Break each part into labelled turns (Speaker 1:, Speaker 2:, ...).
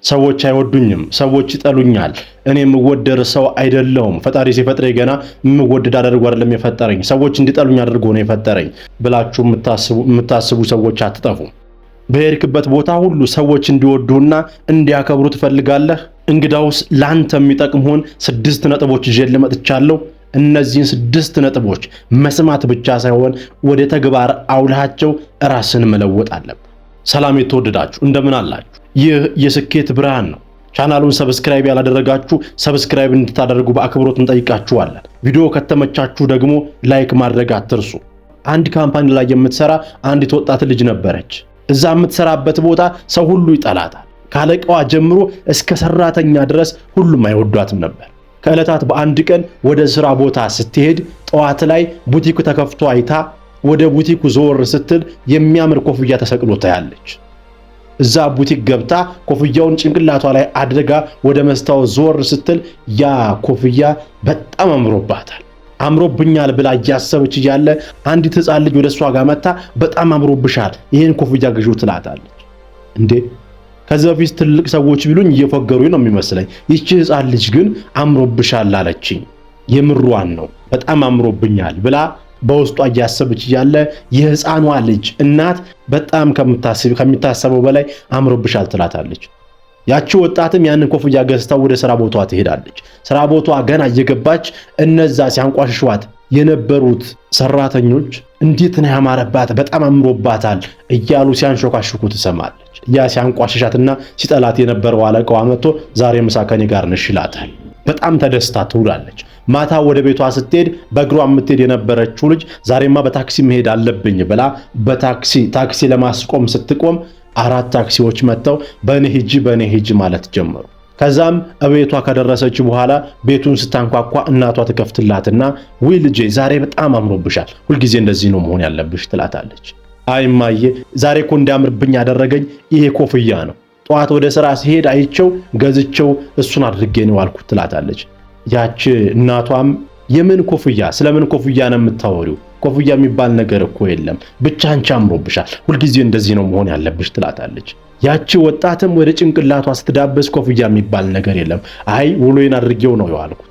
Speaker 1: ሰዎች አይወዱኝም፣ ሰዎች ይጠሉኛል፣ እኔ የምወደድ ሰው አይደለሁም፣ ፈጣሪ ሲፈጥረኝ ገና የምወደድ አድርጎ አይደለም የፈጠረኝ፣ ሰዎች እንዲጠሉኝ አድርጎ ነው የፈጠረኝ ብላችሁ የምታስቡ ሰዎች አትጠፉም። በሄድክበት ቦታ ሁሉ ሰዎች እንዲወዱህና እንዲያከብሩ ትፈልጋለህ? እንግዳውስ ላንተ የሚጠቅሙህን 6 ነጥቦች ይዤልህ መጥቻለሁ። እነዚህን 6 ነጥቦች መስማት ብቻ ሳይሆን ወደ ተግባር አውልሃቸው ራስን መለወጥ አለብህ። ሰላም የተወደዳችሁ እንደምን አላችሁ? ይህ የስኬት ብርሃን ነው። ቻናሉን subscribe ያላደረጋችሁ subscribe እንድታደርጉ በአክብሮት እንጠይቃችኋለን። ቪዲዮ ከተመቻችሁ ደግሞ like ማድረግ አትርሱ። አንድ company ላይ የምትሰራ አንዲት ወጣት ልጅ ነበረች። እዛ የምትሰራበት ቦታ ሰው ሁሉ ይጠላታል። ካለቃዋ ጀምሮ እስከ ሰራተኛ ድረስ ሁሉም አይወዷትም ነበር። ከዕለታት በአንድ ቀን ወደ ስራ ቦታ ስትሄድ ጠዋት ላይ ቡቲኩ ተከፍቶ አይታ ወደ ቡቲኩ ዞር ስትል የሚያምር ኮፍያ ተሰቅሎ ታያለች። እዛ ቡቲክ ገብታ ኮፍያውን ጭንቅላቷ ላይ አድርጋ ወደ መስታወት ዞር ስትል ያ ኮፍያ በጣም አምሮባታል። አምሮብኛል ብላ እያሰበች እያለ አንዲት ሕፃን ልጅ ወደ እሷ ጋር መታ በጣም አምሮብሻል፣ ይህን ኮፍያ ግዢው ትላታለች። እንዴ ከዚህ በፊት ትልቅ ሰዎች ቢሉኝ እየፎገሩኝ ነው የሚመስለኝ፣ ይቺ ሕፃን ልጅ ግን አምሮብሻል አለችኝ፣ የምሯን ነው በጣም አምሮብኛል ብላ በውስጧ እያሰበች እያለ የሕፃኗ ልጅ እናት በጣም ከሚታሰበው በላይ አምሮብሻል ትላታለች። ያቺ ወጣትም ያንን ኮፍያ ገዝታ ወደ ስራ ቦታዋ ትሄዳለች። ስራ ቦታዋ ገና እየገባች እነዛ ሲያንቋሽሿት የነበሩት ሰራተኞች እንዴት ነው ያማረባት፣ በጣም አምሮባታል እያሉ ሲያንሾካሽኩ ትሰማለች። ያ ሲያንቋሽሻትና ሲጠላት የነበረው አለቃዋ መጥቶ ዛሬ ምሳ ከኔ ጋር ነሽ ይላታል። በጣም ተደስታ ትውላለች። ማታ ወደ ቤቷ ስትሄድ በእግሯ የምትሄድ የነበረችው ልጅ ዛሬማ በታክሲ መሄድ አለብኝ ብላ በታክሲ ታክሲ ለማስቆም ስትቆም 4 ታክሲዎች መጥተው በኔ ሂጂ በኔ ሂጂ ማለት ጀመሩ። ከዛም እቤቷ ከደረሰች በኋላ ቤቱን ስታንኳኳ እናቷ ትከፍትላትና ውይ ልጄ ዛሬ በጣም አምሮብሻል፣ ሁልጊዜ እንደዚህ ነው መሆን ያለብሽ ትላታለች። አይ እማዬ ዛሬ እኮ እንዲያምርብኝ ያደረገኝ ይሄ ኮፍያ ነው፣ ጠዋት ወደ ስራ ሲሄድ አይቼው ገዝቼው እሱን አድርጌ ነው አልኩት ትላታለች። ያች እናቷም የምን ኮፍያ ስለምን ኮፍያ ነው የምታወሪው? ኮፍያ የሚባል ነገር እኮ የለም፣ ብቻ አንቺ አምሮብሻል፣ ሁልጊዜ እንደዚህ ነው መሆን ያለብሽ ትላታለች። ያቺ ወጣትም ወደ ጭንቅላቷ ስትዳበስ ኮፍያ የሚባል ነገር የለም፣ አይ ውሎዬን አድርጌው ነው የዋልኩት፣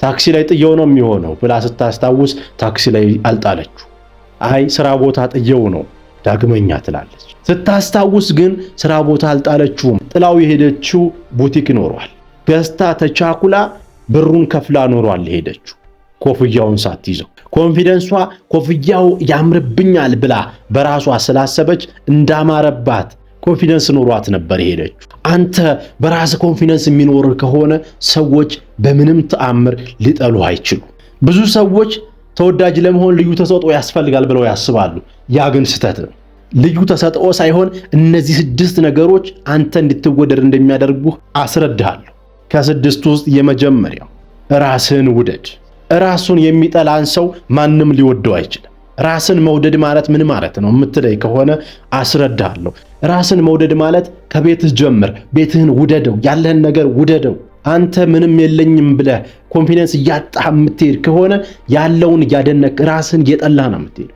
Speaker 1: ታክሲ ላይ ጥየው ነው የሚሆነው ብላ ስታስታውስ ታክሲ ላይ አልጣለችው። አይ ስራ ቦታ ጥየው ነው ዳግመኛ ትላለች። ስታስታውስ ግን ስራ ቦታ አልጣለችውም። ጥላው የሄደችው ቡቲክ ኖሯል። ገዝታ ተቻኩላ ብሩን ከፍላ ኖሯል የሄደችው ኮፍያውን ሳትይዘው። confidence ሷ ኮፍያው ያምርብኛል ብላ በራሷ ስላሰበች እንዳማረባት confidence ኖሯት ነበር የሄደችው። አንተ በራስህ confidence የሚኖር ከሆነ ሰዎች በምንም ተአምር ሊጠሉ አይችሉ። ብዙ ሰዎች ተወዳጅ ለመሆን ልዩ ተሰጥኦ ያስፈልጋል ብለው ያስባሉ። ያ ግን ስህተት ነው። ልዩ ተሰጥኦ ሳይሆን እነዚህ 6 ነገሮች አንተ እንድትወደድ እንደሚያደርጉህ አስረድሃለሁ። ከ6 ውስጥ የመጀመሪያው ራስህን ውደድ። ራሱን የሚጠላን ሰው ማንም ሊወደው አይችልም። ራስን መውደድ ማለት ምን ማለት ነው የምትለይ ከሆነ አስረዳለሁ። ራስን መውደድ ማለት ከቤትህ ጀምር። ቤትህን ውደደው፣ ያለህን ነገር ውደደው። አንተ ምንም የለኝም ብለህ confidence እያጣህ የምትሄድ ከሆነ ያለውን እያደነቅ ራስህን እየጠላህ ነው የምትሄደው።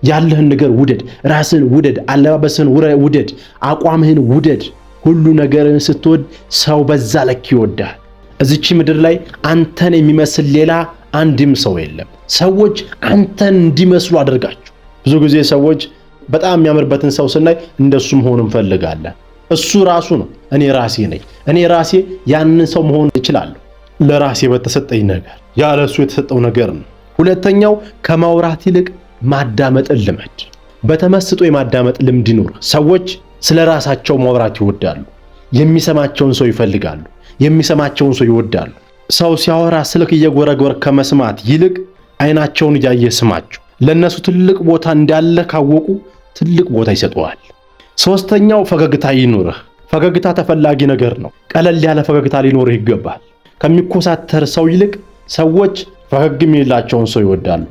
Speaker 1: ያለህን ነገር ውደድ፣ ራስህን ውደድ፣ አለባበስህን ውደድ፣ አቋምህን ውደድ። ሁሉ ነገርን ስትወድ ሰው በዛ ልክ ይወዳል። እዚች ምድር ላይ አንተን የሚመስል ሌላ አንድም ሰው የለም። ሰዎች አንተን እንዲመስሉ አድርጋቸው። ብዙ ጊዜ ሰዎች በጣም የሚያምርበትን ሰው ስናይ እንደሱ መሆን እንፈልጋለን። እሱ ራሱ ነው፣ እኔ ራሴ ነኝ። እኔ ራሴ ያንን ሰው መሆን እችላለሁ፣ ለራሴ በተሰጠኝ ነገር፣ ያ ለእሱ የተሰጠው ነገር ነው። ሁለተኛው ከማውራት ይልቅ ማዳመጥን ልመድ። በተመስጦ የማዳመጥ ልምድ ይኑር። ሰዎች ስለ ራሳቸው ማውራት ይወዳሉ። የሚሰማቸውን ሰው ይፈልጋሉ። የሚሰማቸውን ሰው ይወዳሉ። ሰው ሲያወራ ስልክ እየጎረጎረ ከመስማት ይልቅ አይናቸውን እያየ ስማቸው። ለነሱ ትልቅ ቦታ እንዳለ ካወቁ ትልቅ ቦታ ይሰጠዋል። ሶስተኛው ፈገግታ ይኑርህ። ፈገግታ ተፈላጊ ነገር ነው። ቀለል ያለ ፈገግታ ሊኖርህ ይገባል። ከሚኮሳተር ሰው ይልቅ ሰዎች ፈገግ የሚላቸውን ሰው ይወዳሉ።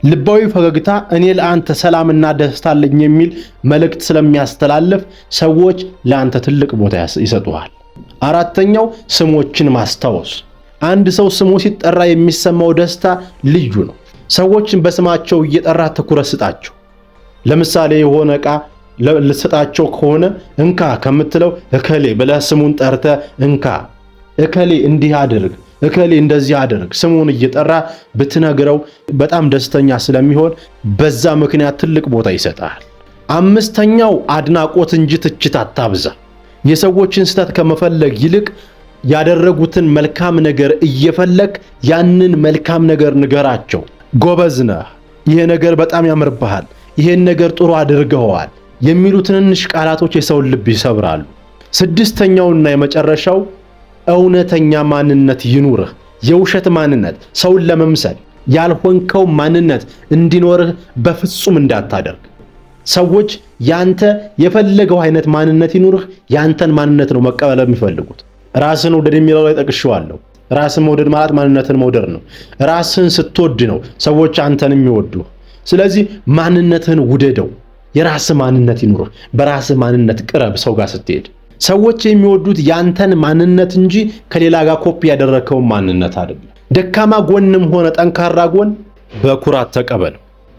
Speaker 1: ልባዊ ፈገግታ እኔ ለአንተ ሰላምና ደስታ አለኝ የሚል መልእክት ስለሚያስተላልፍ ሰዎች ለአንተ ትልቅ ቦታ ይሰጡሃል። አራተኛው ስሞችን ማስታወስ። አንድ ሰው ስሙ ሲጠራ የሚሰማው ደስታ ልዩ ነው። ሰዎችን በስማቸው እየጠራ ትኩረት ስጣቸው። ለምሳሌ የሆነ ዕቃ ልሰጣቸው ከሆነ እንካ ከምትለው እከሌ ብለህ ስሙን ጠርተህ እንካ፣ እከሌ እንዲህ አድርግ፣ እከሌ እንደዚህ አድርግ፣ ስሙን እየጠራ ብትነግረው በጣም ደስተኛ ስለሚሆን በዛ ምክንያት ትልቅ ቦታ ይሰጣል። አምስተኛው አድናቆት እንጂ ትችት አታብዛ። የሰዎችን ስህተት ከመፈለግ ይልቅ ያደረጉትን መልካም ነገር እየፈለግ ያንን መልካም ነገር ንገራቸው። ጎበዝ ነህ፣ ይሄ ነገር በጣም ያምርብሃል፣ ይሄን ነገር ጥሩ አድርገኸዋል የሚሉ ትንንሽ ቃላቶች የሰውን ልብ ይሰብራሉ። ስድስተኛውና የመጨረሻው እውነተኛ ማንነት ይኑርህ። የውሸት ማንነት፣ ሰውን ለመምሰል ያልሆንከው ማንነት እንዲኖርህ በፍጹም እንዳታደርግ። ሰዎች ያንተ የፈለገው አይነት ማንነት ይኑርህ፣ ያንተን ማንነት ነው መቀበል የሚፈልጉት። ራስን ውደድ የሚለው ላይ ጠቅሼዋለሁ። ራስን መውደድ ማለት ማንነትን መውደድ ነው። ራስን ስትወድ ነው ሰዎች አንተን የሚወዱ። ስለዚህ ማንነትህን ውደደው። የራስህ ማንነት ይኑርህ። በራስህ ማንነት ቅረብ። ሰው ጋር ስትሄድ ሰዎች የሚወዱት ያንተን ማንነት እንጂ ከሌላ ጋር ኮፒ ያደረግከውን ማንነት አይደለም። ደካማ ጎንም ሆነ ጠንካራ ጎን በኩራት ተቀበል።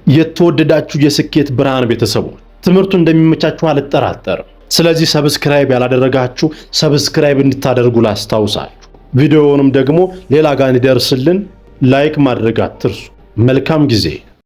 Speaker 1: የተወደዳችሁ የስኬት ብርሃን ቤተሰቦች ትምህርቱ እንደሚመቻችሁ አልጠራጠርም። ስለዚህ subscribe ያላደረጋችሁ subscribe እንድታደርጉ ላስታውሳችሁ። ቪዲዮውንም ደግሞ ሌላ ጋር እንዲደርስልን like ማድረግ አትርሱ። መልካም ጊዜ።